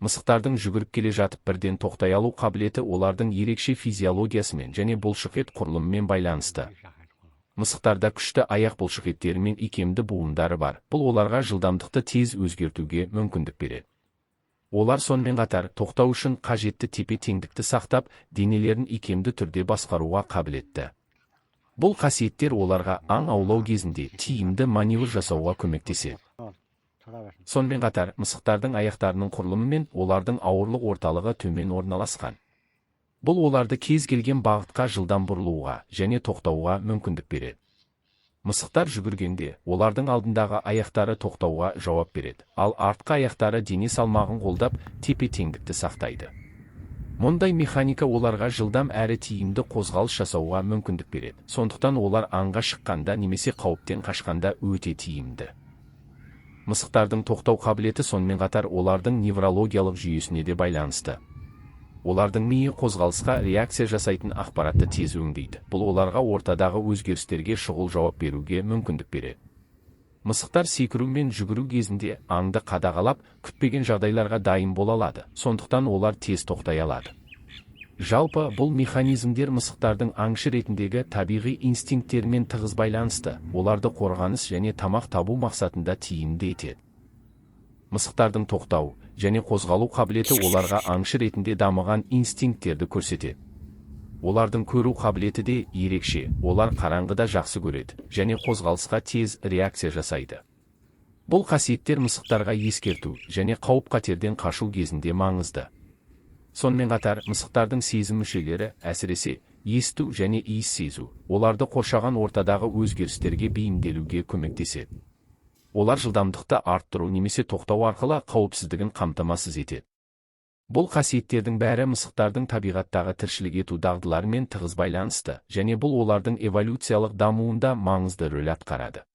Мысықтардың жүгіріп келе жатып бірден тоқтай алу қабілеті олардың ерекше физиологиясымен және бұлшықет құрылымымен байланысты. Мысықтарда күшті аяқ бұлшықеттері мен икемді буындары бар. Бұл оларға жылдамдықты тез өзгертуге мүмкіндік береді. Олар сонымен қатар тоқтау үшін қажетті тепе-теңдікті сақтап, денелерін икемді түрде басқаруға қабілетті. Бұл қасиеттер оларға аң аулау кезінде тиімді маневр жасауға көмектеседі. Тұра берсін. Сонымен қатар, мысықтардың аяқтарының құрылымы мен олардың ауырлық орталығы төмен орналасқан. Бұл оларды кез келген бағытқа жылдам бұрылуға және тоқтауға мүмкіндік береді. Мысықтар жүгіргенде, олардың алдындағы аяқтары тоқтауға жауап береді, ал артқы аяқтары дене салмағын қолдап, тепе-теңдікті сақтайды. Мұндай механика оларға жылдам әрі тиімді қозғалыс жасауға мүмкіндік береді. Сондықтан олар аңға шыққанда немесе қауіптен қашқанда өте тиімді. Мысықтардың тоқтау қабілеті сонымен қатар олардың неврологиялық жүйесіне де байланысты. Олардың миы қозғалысқа реакция жасайтын ақпаратты тез өңдейді. Бұл оларға ортадағы өзгерістерге шұғыл жауап беруге мүмкіндік береді. Мысықтар секіру мен жүгіру кезінде аңды қадағалап, күтпеген жағдайларға дайын бола алады. Сондықтан олар тез тоқтай алады. Жалпы, бұл механизмдер мысықтардың аңшы ретіндегі табиғи инстинкттерімен тығыз байланысты, оларды қорғаныс және тамақ табу мақсатында тиімді етеді. Мысықтардың тоқтау және қозғалу қабілеті оларға аңшы ретінде дамыған инстинкттерді көрсетеді. Олардың көру қабілеті де ерекше, олар қараңғыда жақсы көреді және қозғалысқа тез реакция жасайды. Бұл қасиеттер мысықтарға ескерту және қауіп-қатерден қашу кезінде маңызды. Сонымен қатар, мысықтардың сезім мүшелері, әсіресе есту және иіс сезу, оларды қоршаған ортадағы өзгерістерге бейімделуге көмектеседі. Олар жылдамдықты арттыру немесе тоқтау арқылы қауіпсіздігін қамтамасыз етеді. Бұл қасиеттердің бәрі мысықтардың табиғаттағы тіршілік ету дағдыларымен тығыз байланысты және бұл олардың эволюциялық дамуында маңызды рөл атқарады.